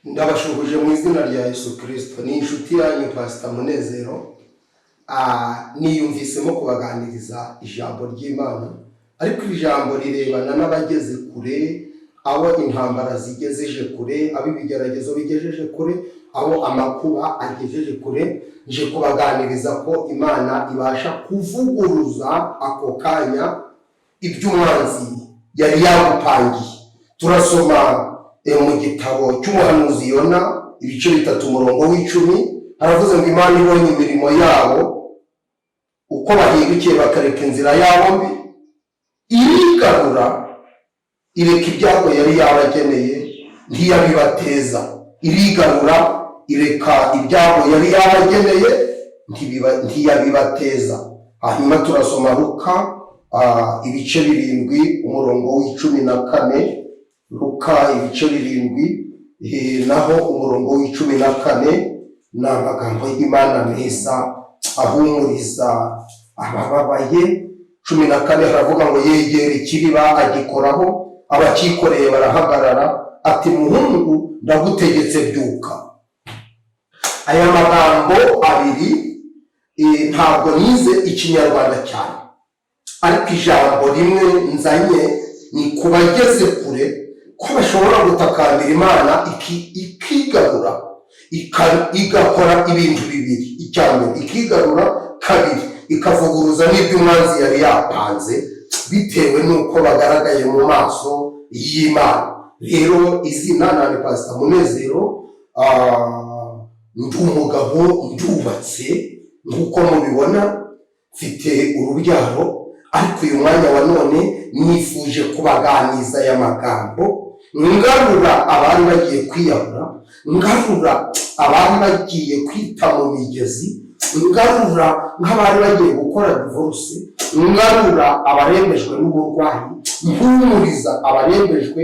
Ndabashuhuje mu izina rya Yesu Kirisito. Ni inshuti yanyu Pasita Munezero. Niyumvisemo kubaganiriza ijambo ry'Imana, ariko iri jambo rirebana n'abageze kure, abo intambara zigejeje kure, abo ibigeragezo bigejeje kure, abo amakuba agejeje kure. Nje kubaganiriza ko Imana ibasha kuvuguruza ako kanya iby'umwanzi yari yagupangiye. Turasoma mu gitabo cy'umuhanuzi Yona, ibice 3, umurongo wa 10. Haravuze ngo: "Imana ibonye imirimo yabo, uko bahindukiye bakareka inzira yabo mbi, irigarura, ireka ibyago yari yabageneye, ntiyabibateza." Irigarura, ireka ibyago yari yabageneye, ntiyabibateza. Hanyuma turasoma Luka, ibice 7, umurongo wa 14. Luka ibice 7, naho umurongo wa 14, ni amagambo y'Imana meza ahumuriza abababaye. 14 haravuga ngo: "Yegera ikiriba, agikoraho, abakikoreye barahagarara. Ati: 'Muhungu, ndagutegetse, byuka.'" Aya magambo abiri, ntabwo nize Ikinyarwanda cyane, ariko ijambo rimwe nzanye ni ku bageze kure, ko bashobora gutakambira Imana ikigarura, igakora ibintu bibiri. Icya mbere, ikigarura; kabiri, ikavuguruza n'ibyo umwanzi yari yapanze, bitewe n'uko bagaragaye mu maso y'Imana. Rero izina nani? Pasita Munezero. Ndi umugabo, ndubatse nk'uko mubibona, mfite urubyaro. Ariko uyu mwanya wa none nifuje kubaganiza aya magambo, ngarura abari bagiye kwiyahura, ngarura abari bagiye kwita mu migezi, ngarura nk'abari bagiye gukora divorce, ngarura abarembejwe n'uburwayi, mpumuriza abarembejwe,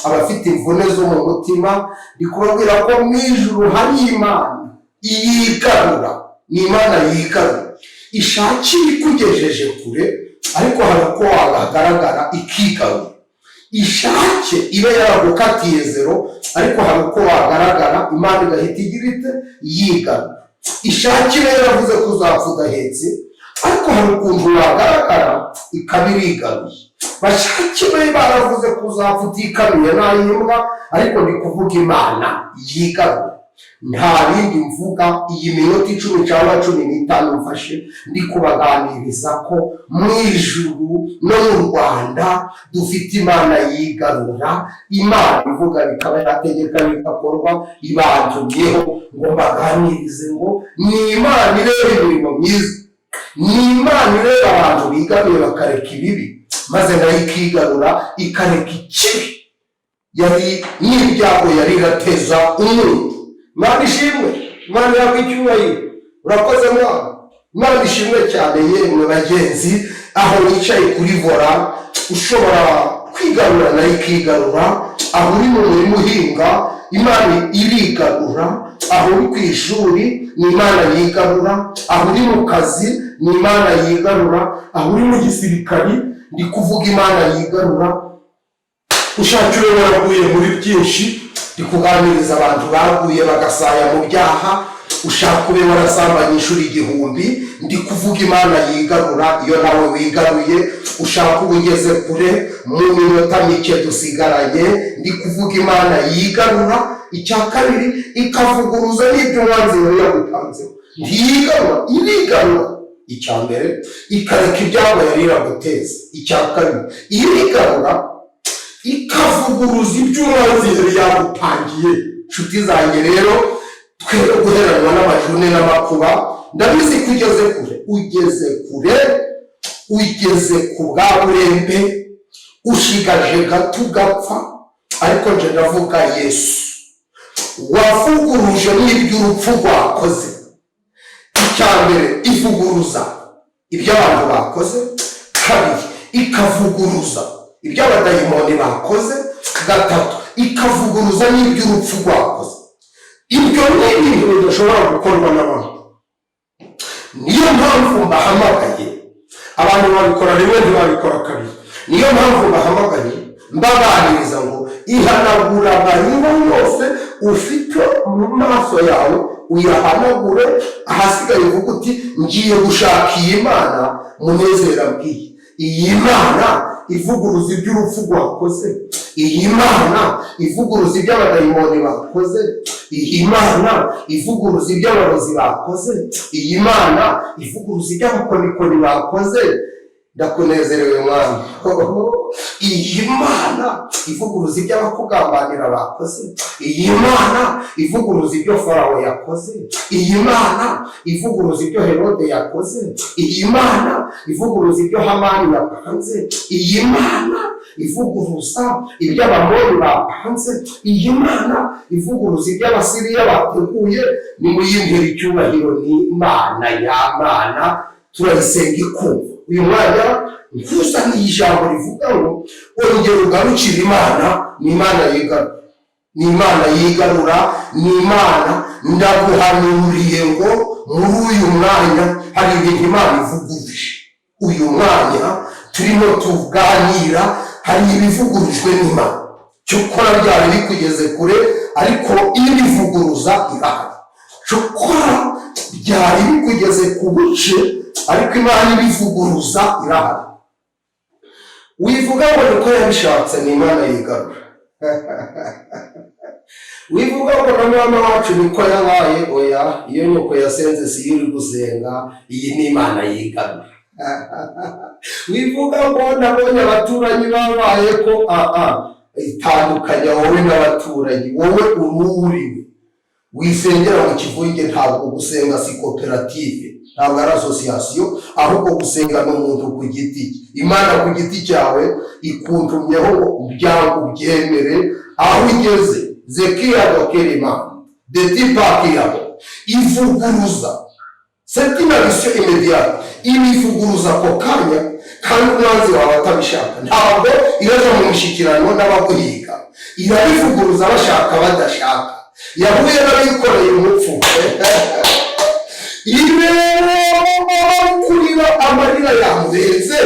abafite imvune zo mu mutima. Ndi kubabwira ko mu ijuru hari Imana yigarura. Ni Imana yigarura, ishakira ikugejeje kure, ariko hari uko wahagaragara ikigarura. Ishake ibe yaragukatiye zero, ariko hari uko wagaragara, Imana igahita igira ite? Yigarura. Ishake ibe yaravuze ko uzapfa udahetse, ariko hari ukuntu wagaragara, ikaba irigaruye. Bashake be baravuze ko uzapfa utikamiye n'ay'imbwa, ariko ndi kuvuga Imana yigarura. Nta bindi mvuga. Iyi minota 10 cyangwa 15 mfashe, ndi kubaganiriza ko mu ijuru no mu Rwanda dufite Imana yigarura, Imana ivuga bikaba, yategeka bigakorwa. Ibantumyeho ngo mbaganirize ngo ni Imana ireba imirimo myiza, ni Imana ireba abantu bigaruye bakareka ibibi, maze nayo ikigarura, ikareka ikibi yari n'ibyago yari irateza umuntu. Imana ishimwe, Imana yawe icyubahiro. Urakoze mwana. Imana ishimwe cyane. Yemwe bagenzi, aho wicaye kuri volant, ushobora kwigarura, nayo ikigarura. Aho uri mu murima uhinga, Imana irigarura. Aho uri ku ishuri, ni Imana yigarura. Aho uri mu kazi, ni Imana yigarura. Aho uri mu gisirikari, ndi kuvuga Imana yigarura. Ushaka ube waraguye muri byinshi, ndi kuganiriza abantu baguye bagasaya mu byaha. Ushaka ube warasambanye inshuro 1000, ndi kuvuga Imana yigarura iyo nawe wigaruye. Ushaka uba ugeze kure, mu minota mike dusigaranye, ndi kuvuga Imana yigarura. Icya kabiri, ikavuguruza n'ibyo umwanzi yari yagutanzeho. Ntiyigarura, irigarura. Icya mbere, ikareka ibyago yari iraguteza. Icya kabiri, irigarura, ikavuguruza ibyo umwanzi yari yagupangiye. Inshuti zanjye rero, twe guheranwa n'amajune n'amakuba. Ndabizi ko ugeze kure, ugeze kure, ugeze ku bwa burembe, ushigaje gato ugapfa. Ariko nje ndavuga Yesu wavuguruje n'iby'urupfu rwakoze. Icya mbere, ivuguruza ibyo abantu bakoze. Kabiri, ikavuguruza ibyo abadayimoni bakoze. Gatatu, ikavuguruza n'iby'urupfu rwakoze. Ibyo ni ibintu bidashobora gukorwa n'abantu. Niyo mpamvu mbahamagaye. Abantu babikora rimwe, ntibabikora kabiri. Niyo mpamvu mbahamagaye, mbaganiriza ngo Ihanagura amarira yose ufite mu maso yawe, uyahanagure. Ahasigaye uvuga uti: "Ngiye gushaka iyi Mana Munezero abwiye, iyi Mana ivuguruza iby'urupfu rwakoze, iyi Mana ivuguruza iby'abadayimoni bakoze, iyi Mana ivuguruza iby'abarozi bakoze, iyi Mana ivuguruza iby'abakonikoni bakoze. Ndakunezerewe Mwami. Iyi Mana ivuguruza iby'abakugambanira bakoze, iyi Mana ivuguruza ibyo Farawo yakoze, iyi Mana ivuguruza ibyo Herode yakoze, iyi Mana ivuguruza ibyo Hamani yapanze, iyi Mana ivuguruza ibyo Abamoni bapanze, iyi Mana ivuguruza ibyo Abasiriya bateguye, nimuyimbere icyubahiro. Ni Imana y'Amana, turayisenga ikumva. Uyu mwanya nkuzaniye ijambo rivuga ngo ongera ugarukire Imana. Ni Imana yigarura, ni Imana yigarura, ni Imana. Ndaguhanuriye ngo muri uyu mwanya hari ibintu Imana ivuguruje. Uyu mwanya turimo tuganira hari ibivugurujwe n'Imana. Cyokora byari bikugeze kure, ariko ibivuguruza irahari. Cyokora byari bikugeze ku buce, ariko Imana ibivuguruza irahari. Wivuga ngo niko yabishatse, ni Imana yigarura. Wivuga ngo na mama wacu niko yabaye, oya, iyo nyoko yasenze si yo uri gusenga. Iyi ni Imana yigarura. Wivuga ngo nabonye abaturanyi babaye ko aa itandukanya wowe n'abaturanyi, wowe ururiwe. Wisengera mu kivunge. Ntabwo gusenga si koperative, ntabwo ari association, ahubwo gusenga ni umuntu ku giti cye, Imana ku giti cyawe ikuntumyeho ngo ubyange ubyemere aho ugeze. Zekiya dokerima detipakiyabo ivuguruza, c'est une action immédiate, ibivuguruza ako kanya kandi umwanzi wawe atabishaka. Ntabwo iraja mu mishyikirano n'abaguhiga, irabivuguruza bashaka badashaka. Yahuye n'abikoreye umupfu, ireba kurira, amarira yamurenze.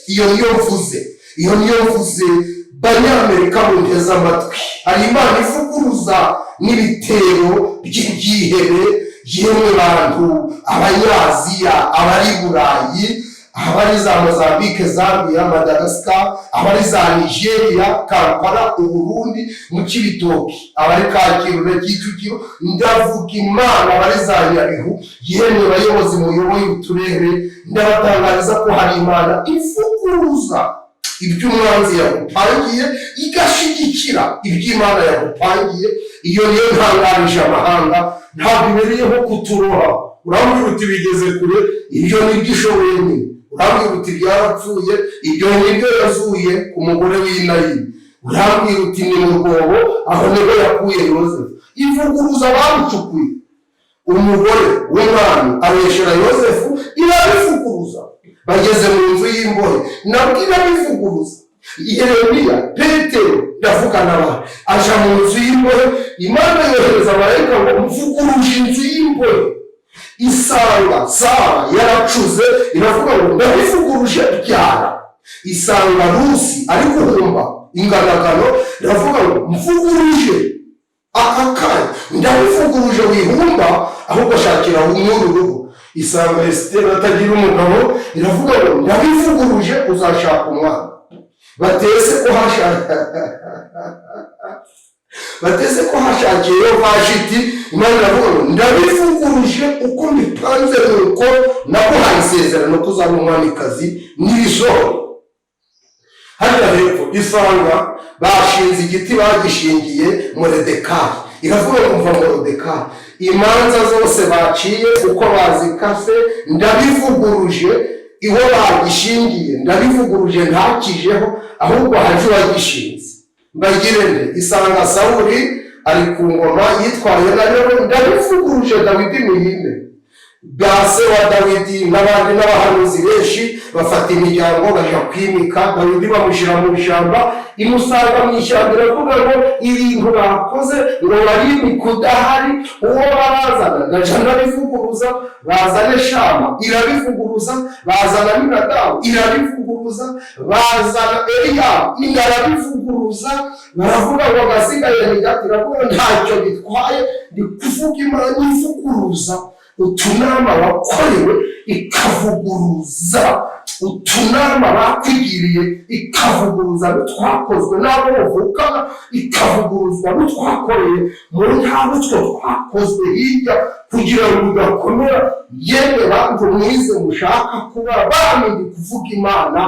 Iyo niyo mvuze, iyo niyo mvuze. Banyamerika munteze amatwi, hari Imana ivuguruza n'ibitero by'ibyihebe. Yemwe bantu, Abanyaziya, abari Burayi, abari za Mozambique, Zambia, Madagascar, abari za Nigeria, Kampala, Uburundi, mu Cibitoki, abari Kacyiru na Kicukiro, ndavuga Imana, abari za Nyabihu, yemwe bayobozi muyoboye uturere, ndabatangariza ko hari Imana ivuguruza ibyo umwanzi yagupangiye, igashyigikira ibyo Imana yagupangiye. Iyo niyo ntangarije amahanga, ntabwo ibereyeho kuturoha. Urambwira uti bigeze kure, ibyo nibyo ishoboye nyine. Urambwira uti byarapfuye, ibyo nibyo yazuye ku mugore w'Inayini. Urambwira uti ni mu rwobo, aho niho yakuye Yozefu. Ivuguruza abamucukuye. Umugore w'umwami abeshera Yozefu, irabivuguruza. Bageze mu nzu y'imbohe, nabwo irabivuguruza. Yeremiya, Petero, ndavuga n'abandi, aja mu nzu y'imbohe, Imana yohereza marayika ngo mvuguruje inzu y'imbohe. Isanga Sara yaracuze, iravuga ngo ndabivuguruje, byara. Isanga Rusi ari guhumba inganagano, iravuga ngo mvuguruje aka kanya, ndabivuguruje, wihumba, ahubwo shakira umwuru rugo. Isanga Esiteri atagira umugabo, iravuga ngo ndabivuguruje, uzashaka umwana. Bateze ko hashakiyeyo Vashiti, Imana iravuga ngo ndabivuguruje, uko mbipanze nuko naguhaye isezerano ko uzaba umwamikazi, n'ibisohoro. Hariya hepfo isanga bashinze igiti, bagishingiye Moredekayi, iravuga ngo mva Moredekayi, imanza zose baciye uko bazikase ndabivuguruje, iwo bagishingiye ndabivuguruje, ntakijeho, ahubwo haje uwagishinze. Mbagire nde? Isanga Sawuli ari ku ngoma yitwaye nayo, ndabivuguruje, Dawidi muhime. Ba se wa Dawidi n'abandi n'abahanuzi benshi bafata imiryango bajya kwimika Dawidi, bamushyira mu ishyamba. Imusanga mu ishyamba, iravuga ngo ibintu bakoze ngo barimike udahari, uwo barazana ndaja ndabivuguruza. Bazane Shama, irabivuguruza. Bazana Aminadabu, irabivuguruza. Bazana Eliyabu, irabivuguruza. Baravuga ngo agasigaye ni gato, iravuga ntacyo bitwaye. Ndi kuvuga Imana ivuguruza utunama wakorewe, ikavuguruza utunama bakwigiriye, ikavuguruza n'utwakozwe n'abo muvukana, ikavuguruzwa n'utwakoreye mu ntara, utwo twakozwe hirya kugira ngo udakomera. Yemwe bantu mwize mushaka kuba bami, ndi kuvuga Imana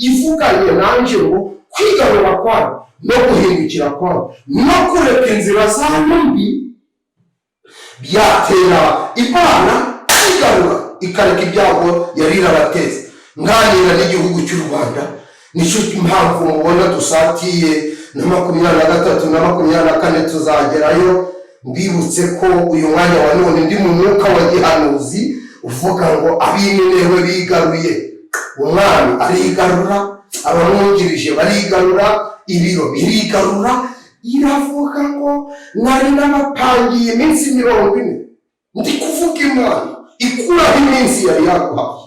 ivuganye nanjye ngo kwigarura kwayo no guhindukira kwayo no kureka inzira zanyu mbi byatera Imana kwigarura, ikareka ibyago yari irabateza. Nganira n'igihugu cy'u Rwanda, nicyo mpamvu mubona dusatiye na 23 na 24 tuzagerayo. Mbibutse ko uyu mwanya wa none ndi mu mwuka wa gihanuzi uvuga ngo ab'Ininewe bigaruye. Umwami arigarura, abamwungirije barigarura, ibiro birigarura. Iravuga ngo nari nabapangiye iminsi 40. Ndi kuvuga Imana ikuraho iminsi yari yaguhaye.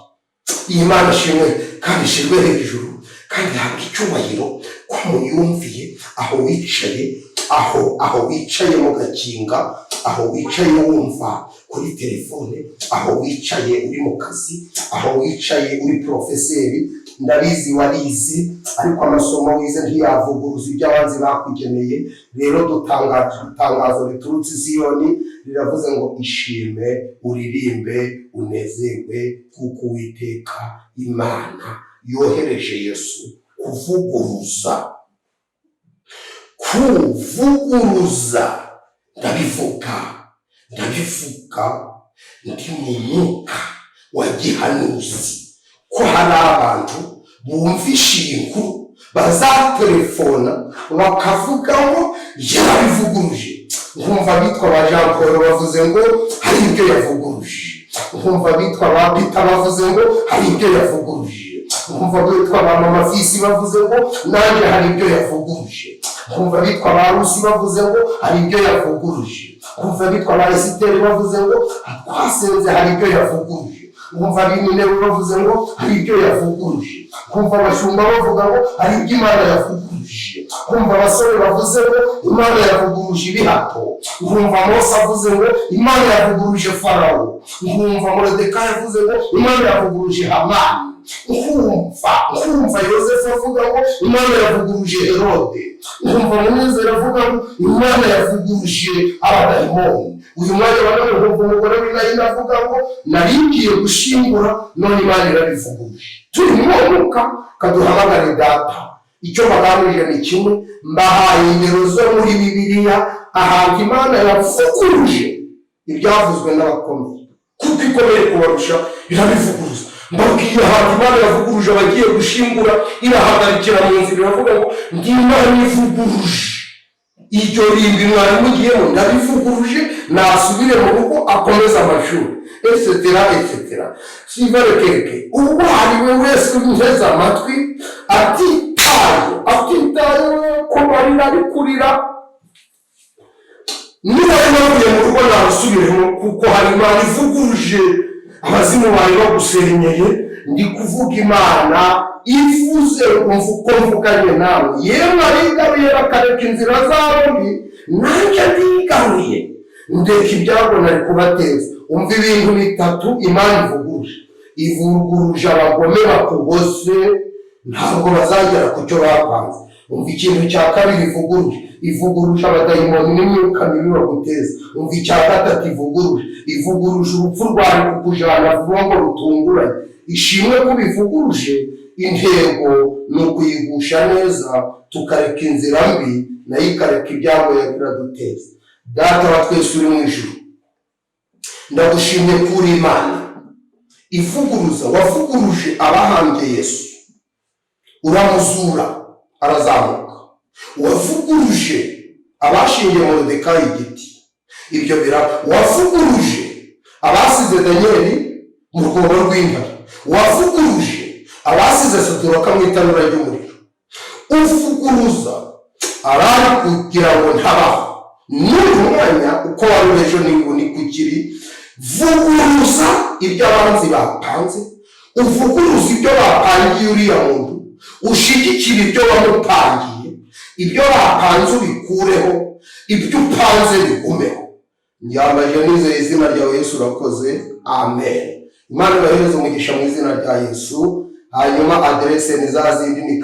Iyi Mana ishimwe kandi ishirwe hejuru kandi ihabwe icyubahiro ko muyumviye aho wicaye, aho wicaye mu gakinga, aho wicaye wumva kuri telefone, aho wicaye uri mu kazi, aho wicaye uri porofeseri. Ndabizi warize, ariko amasomo wize ntiyavuguruza ibyo abanzi bakugeneye. Rero dutangaje itangazo riturutse i Siyoni, riravuze ngo ishime, uririmbe, unezerwe, kuko Uwiteka Imana yohereje Yesu kuvuguruza, kuvuguruza. Ndabivuga, ndabivuga ndi mu mwuka wa gihanuzi ko hari abantu bumvisha iyi nkuru bazatelefona bakavuga ngo yarabivuguruje. Nkumva bitwa ba Jean Paul bavuze ngo hari ibyo yavuguruje, nkumva bitwa ba Peter bavuze ngo hari ibyo yavuguruje, nkumva bitwa ba Mama Fisi bavuze ngo nanjye hari ibyo yavuguruje, nkumva bitwa ba Rusi bavuze ngo hari ibyo yavuguruje, nkumva bitwa ba Esiteri bavuze ngo twasenze hari ibyo yavuguruje, nkumva ab'Ininewe bavuze ngo hari ibyo yavuguruje, nkumva abashumba bavuga ngo hari ibyo Imana yavuguruje, nkumva abasore bavuze ngo Imana yavuguruje ibihato, nkumva Mose avuze ngo Imana yavuguruje Farawo, nkumva Moridekayi avuze ngo Imana yavuguruje Hamani, nkumva Yosefu avuga ngo Imana yavuguruje Herode, nkumva Munezero avuga ngo Imana yavuguruje abadayimoni. Uyu mwanya wa none nkumva umugore w'Inayini avuga ngo nari ngiye gushyingura, none Imana irabivuguruje. Turi mu mwuka, kaduhamagare Data. Icyo bagamije ni kimwe. Mbahaye ingero zo muri Bibiliya ahantu Imana yavuguruje ibyavuzwe n'abakomeye, kuko ikomeye kubarusha, irabivuguruza. Mbabwiye ahantu Imana yavuguruje abagiye gushyingura, irahagarikira mu nzira, iravuga ngo ndi Imana ivuguruje iryo rimbi mwari mugiyemo, ndabivuguruje, nasubire mu rugo akomeze amashuri, etc, etc. Sivarekeke uwo ari we wese unteze amatwi, atitaye ko barira ari kurira, niba ari bavuye mu rugo narusubiremo, kuko hari Imana ivuguruje abazimu bari bagusenyeye. Ndi kuvuga Imana ivuze, umva uko mvuganye nawe. Yemwe abigaruye bakareka inzira zabo mbi, nanjye ndigaruye ndeka ibyago nari kubateza. Umva ibintu bitatu Imana ivuguruje: ivuguruje abagome bakugose, ntabwo bazagera ku cyo bapanze. Umva ikintu cya kabiri ivuguruje: ivuguruje abadayimoni n'imyuka mibi baguteza. Umva icya gatatu ivuguruje: ivuguruje urupfu rwawe kukujana vuba ngo rutunguranye. Ishimwe ko bivuguruje. Intego ni ukuyigusha neza, tukareka inzira mbi, nayo ikareka ibyago iraduteza. Data wa twese uri mu ijuru, ndagushimye ko uri Imana ivuguruza. Wavuguruje abahambye Yesu, uramuzura arazamuka. Wavuguruje abashingiye Moridekayi igiti, ibyo biraba. Wavuguruje Abasize Daniyeli mu rwobo rw'intare, wavuguruje abasize Soturoka mu itanura ry'umuriro, uvuguruza abari kugira ngo ntabaho. N'uyu mwanya uko wari uri ejo n'ubu ni kukiri. Vuguruza ibyo abanzi bapanze, uvuguruza ibyo bapangiye uriya muntu, ushigikire ibyo wamupangiye. Ibyo bapanze ubikureho, ibyo upanze bigumeho. Nyambaje nizeye izina ryawe Yesu, urakoze, amen. Imana ibahereze umugisha mu izina rya Yesu. Hanyuma aderese ni za zindi, ni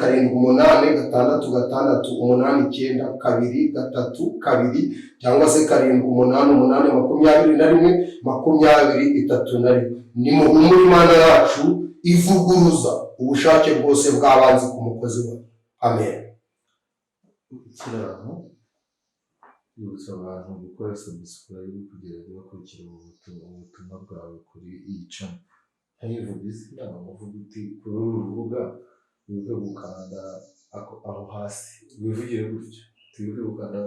786689232, cyangwa se 788212031. Ni muhumure, Imana yacu ivuguruza ubushake bwose bw'abanzi ku mukozi wawe. Amen. Ukiri aho, yibutsa abantu gukora subscribe kugira ngo bakurikire ubu butumwa bwawe kuri iyi channel. Ntayivuga izina, uvuga uti kuri uru rubuga wibuke gukanda aho hasi, wivugire gutyo, wibuke gukanda,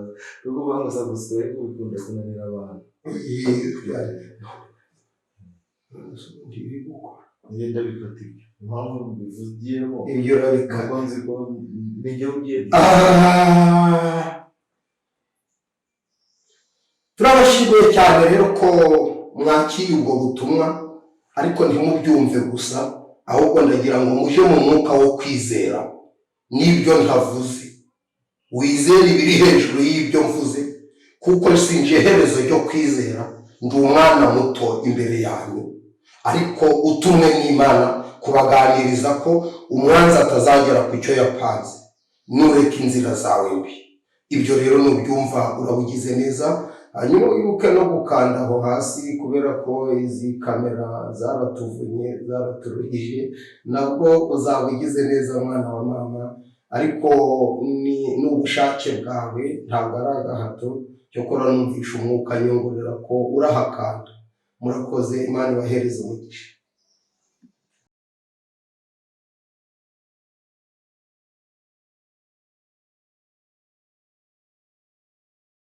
ni ukuvuga ngo subscribe bikunda kunanira abantu. Ntibiri gukora. Ngenda bifata ibyo, impamvu mbivugiyemo Ibyo urabikora. Nuko nzi ko nijye ugiye. Ah, turabashimiye cyane rero ko mwakiriye ubwo butumwa, ariko ntimubyumve gusa, ahubwo ndagira ngo muje mu mwuka wo kwizera n'ibyo ntavuze, wizere ibiri hejuru y'ibyo mvuze, kuko sinje iherezo ryo kwizera. Ndi umwana muto imbere yanyu, ariko utumwe n'Imana kubaganiriza ko umwanzi atazagera ku cyo yapanze nureka inzira zawe mbi. Ibyo rero nubyumva urabugize neza. Hanyuma wibuke no gukanda aho hasi, kubera ko izi kamera zaratuvunye, zaraturuhije. Nabwo uzaba ugize neza, mwana wa mama. Ariko ni n'ubushake bwawe, ntabwo ari agahato. Cyokora numvisha umwuka nyongorera ko urahakanda. Murakoze, Imana ibahereze umugisha.